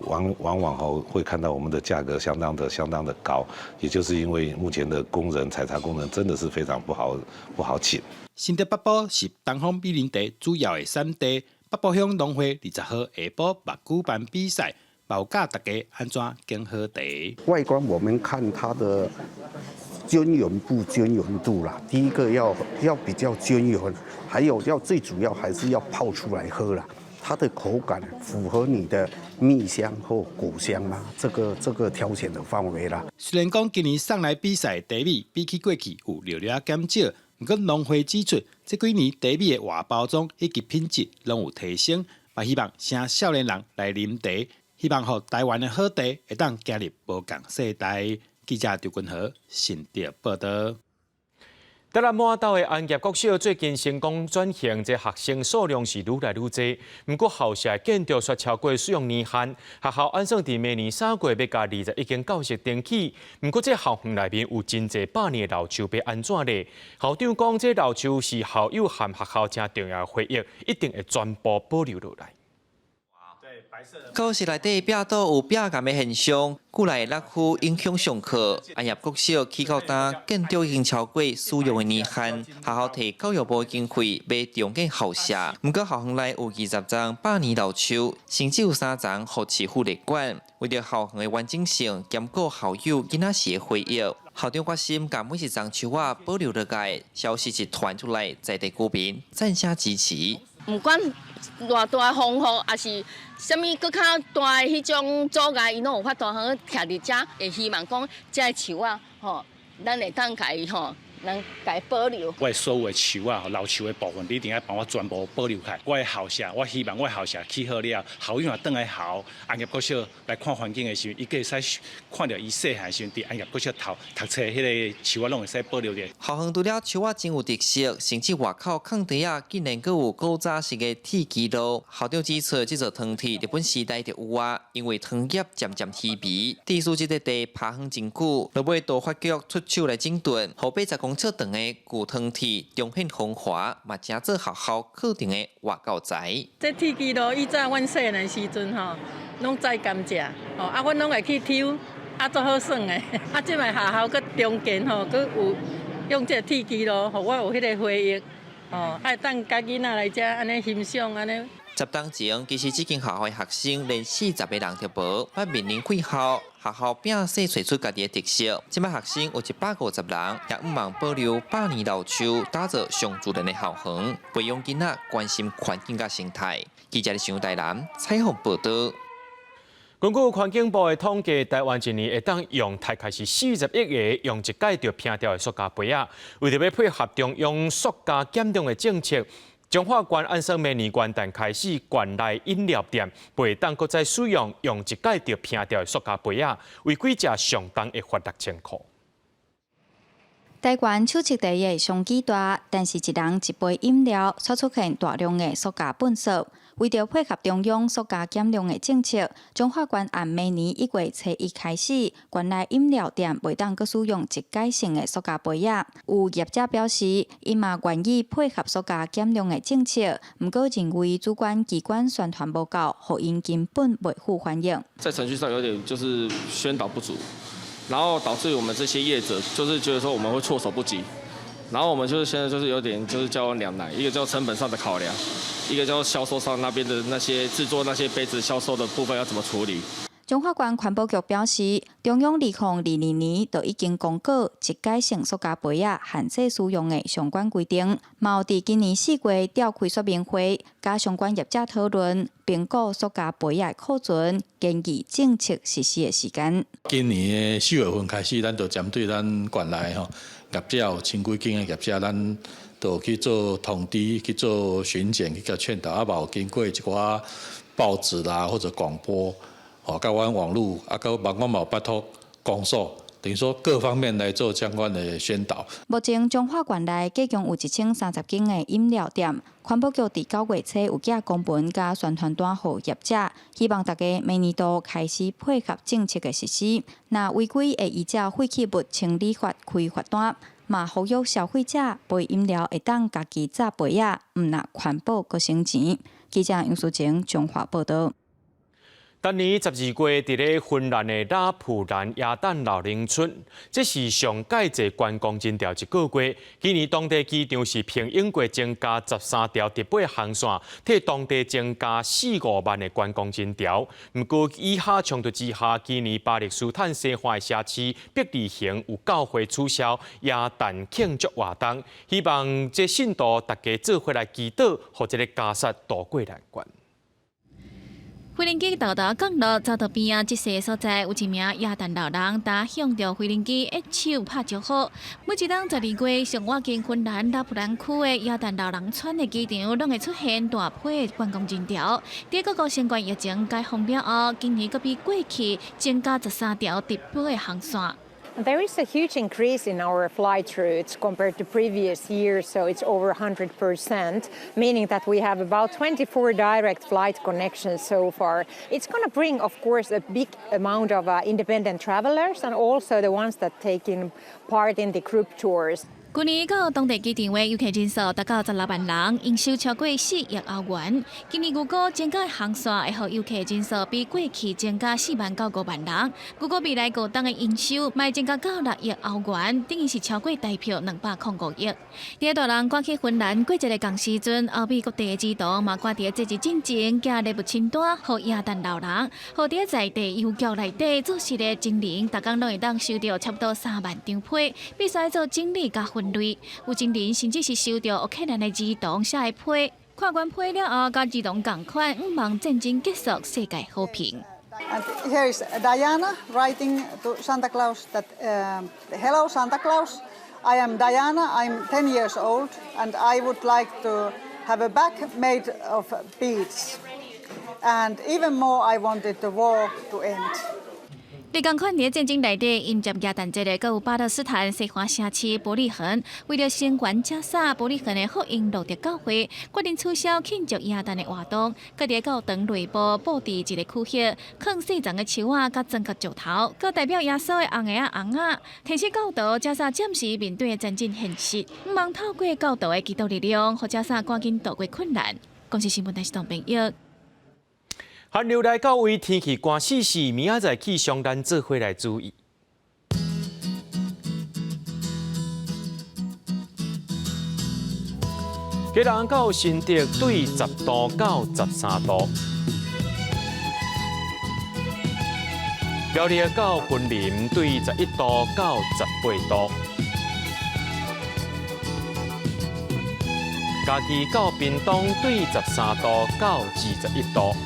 往往吼會看到我們的價格相當的高，也就是因為目前的工人採茶工人真的是非常不好請。新竹北埔是東方美人茶主要的產地，北埔鄉農會20號下晡嘛舉辦比賽。嘛有教大家按怎揀好茶。外觀我們看它的均勻不均勻度啦，第一個要比較均勻，還有要最主要還是要泡出來喝啦，它的口感符合你的蜜香或果香嗎？這個挑選的範圍啦。雖然講今年送來比賽茶米比起過去有略略減少，毋過農會指出，這幾年茶米的外包裝以及品質攏有提升，嘛希望請少年人來啉茶。希望予台灣的好茶會當行入無仝世代。記者張君和新竹報導。台南滿斗的安業國小最近成功轉型，這學生數量是愈來愈濟。毋過校舍建築卻超過使用年限，學校按算佇明年3月欲共21間教室重起。毋過這校園內面有真濟百年的老樹，欲按怎咧？校長講，這老樹是校友和學校誠重要的回憶，一定會全部保留落來。教室內底壁倒有壁癌的現象，久來落雨影響上課。安業國小起到今，建築已經超過使用的年限，學校提教育部經費欲重建校舍。毋過校園內有20叢百年老樹，甚至有3叢予市府列管。為著校園的完整性，兼顧校友囡仔時的回憶，校長決心共每一叢樹仔保留落來。消息一傳出來，在地居民讚聲支持。毋管偌大風雨，抑是啥物閣較大的彼種阻礙，伊攏有法度好徛佇遮，會希望講這个樹仔吼，咱會當共伊吼，咱共伊保留。我的所有的樹仔，老樹的部分，你一定愛幫我全部保留起來。我的校舍，我希望我的校舍起好了，校友若轉來校安業國小來看環境的時陣，伊閣會使看著伊細漢時陣佇安業國小讀讀冊彼个樹仔攏會使保留著。校園除了樹仔真有特色，甚至外口空地仔竟然閣有古早式的鐵枝路。校長指出，這座糖鐵日本時代就有啊，因為糖業漸漸稀微，致使這塊地拋荒真久，落尾都發局出手來整頓，予80公尺長的舊糖鐵重現風華，嘛成做學校課程的活教材。這鐵枝路以前阮細漢時陣吼，攏採甘蔗，吼啊，阮攏會去抽，啊，足好耍的。啊，這擺學校閣重建吼，閣有用這個鐵枝路，予我有彼个回憶，吼，會當共囡仔來遮按呢欣賞按呢。10冬前，其實這間學校的學生連40個人都無，捌面臨廢校，學校摒細揣出家己的特色。這擺學生有150人，也向望保留百年老樹，打造上自然的校園，培養囡仔關心環境佮生態。記者李台南採訪報導。根據環境部的統計，台灣一年會當用大概是40億個用一擺就拚掉的塑膠杯仔。為著欲配合中央塑膠減量的政策，彰化縣按算明年元旦開始，縣內飲料店袂當閣再使用用一擺就拚掉的塑膠杯仔，違規者上重會罰6000箍。台灣手持茶葉相當大，但是一人一杯飲料所出現大量的塑膠垃圾。為著配合中央塑膠減量的政策，彰化縣按明年1月初1開始，縣內飲料店袂當閣使用一改性的塑膠杯仔。有業者表示，𪜶嘛願意配合塑膠減量的政策，毋過認為主管機關宣傳無夠，予𪜶根本袂赴反應。在程序上有點就是宣導不足，然後導致我們這些業者就是覺得說我們會措手不及，然後我們就是現在就是有點就是叫兩難，一個叫成本上的考量，一個叫銷售上那邊的那些製作那些杯子銷售的部分要怎麼處理。彰化縣環保局表示，中央2022年就已經公告一改性塑膠杯仔限制使用的相關規定，嘛有佇今年4月召開說明會，佮相關業者討論評估塑膠杯仔的庫存，建議政策實施的時間。今年的4月份開始，咱就針對咱縣內吼業者有千幾間的業者，咱都去做通知、去做巡檢、去共勸導，啊，嘛有經過一寡報紙啦或者廣播，哦，佮阮網路，啊，佮阮嘛有拜託公所。等於說各方面來做相關的宣導。目前彰化縣內計共有1030間的飲料店，環保局佇9月初有寄公文佮宣傳單予業者，希望大家明年度開始配合政策的實施。若違規會依照廢棄物清理法開罰單，嘛呼籲消費者杯飲料會當家己紮杯仔，毋若環保閣省錢。記者楊淑晴彰化報道。今年12月，佇咧芬蘭的拉普蘭耶誕老人村，這是上蓋濟觀光人潮一個月。今年當地機場是平應過增加13條直飛航線，替當地增加四五萬的觀光人潮。毋過以哈衝突之下，今年巴勒斯坦西岸的城市伯利恆有教會取消耶誕慶祝活動，希望這信徒大家做伙來祈禱，予這个加薩渡過難關。飛行機沓沓降落，走道邊仔，這細所在有一名耶誕老人，呾向著飛行機一手拍招呼。每一冬12月，上倚近芬蘭拉普蘭區的耶誕老人村的機場，攏會出現大批的觀光人潮。佇各國新冠疫情解封了後，今年閣比過去增加13條直飛的航線。 There is a huge increase in our flight routes compared to previous years, so it's over 100%, meaning that we have about 24 direct flight connections so far. It's going to bring, of course, a big amount of independent travelers and also the ones that take in part in the group tours. 去年到當地機場的遊客人數達到16萬人，營收超過4億歐元。今年預估增加航線會予遊客人數比過去增加4萬到5萬人。預估未來五冬的營收會增加到6億歐元，等於是超過台票205億。佇大人趕去芬蘭過節的仝時陣，歐美各地的兒童嘛趕佇節日進前寄禮物清單予耶誕老人，予佇在地郵局內底做事的精靈，逐工攏會當收著差不多3萬張批，必須做整理佮分類。有精靈甚至是收著烏克蘭的兒童寫的批，看完批了後，佮兒童仝款，向望戰爭結束，世界和平。 And here is Diana writing to Santa Claus that, "Hello Santa Claus, I am Diana, I'm 10 years old, and I would like to have a bag made of beads. And even more, I wanted the war to end." 佇仝款佇戰爭內底迎接耶誕節的，閣有巴勒斯坦西岸城市伯利恆，為著聲援加沙，伯利恆的福音路德教會決定取消慶祝耶誕的活動，閣佇教堂內部布置一個區域，囥細叢的樹仔，佮裝個石頭，閣代表耶穌的紅鞋仔尪仔，提醒教徒加沙暫時面對的戰爭現實，向望透過教徒的祈禱力量，予加沙趕緊渡過困難。公視新聞台是董朋友。寒流來到位，天氣寒死死，明仔載氣象咱做伙來注意。基隆到新竹對10度到13度，苗栗到雲林對11度到18度，嘉義到屏東對13度到21度。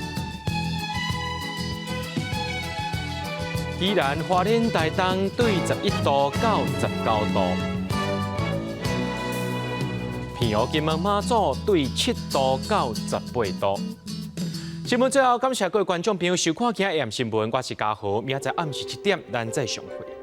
宜蘭花蓮台東對11度到19度，澎湖金門馬祖對7度到18度。新聞最後感謝各位觀眾朋友收看今日新聞，我是嘉豪，明仔載暗時7點，咱再相會。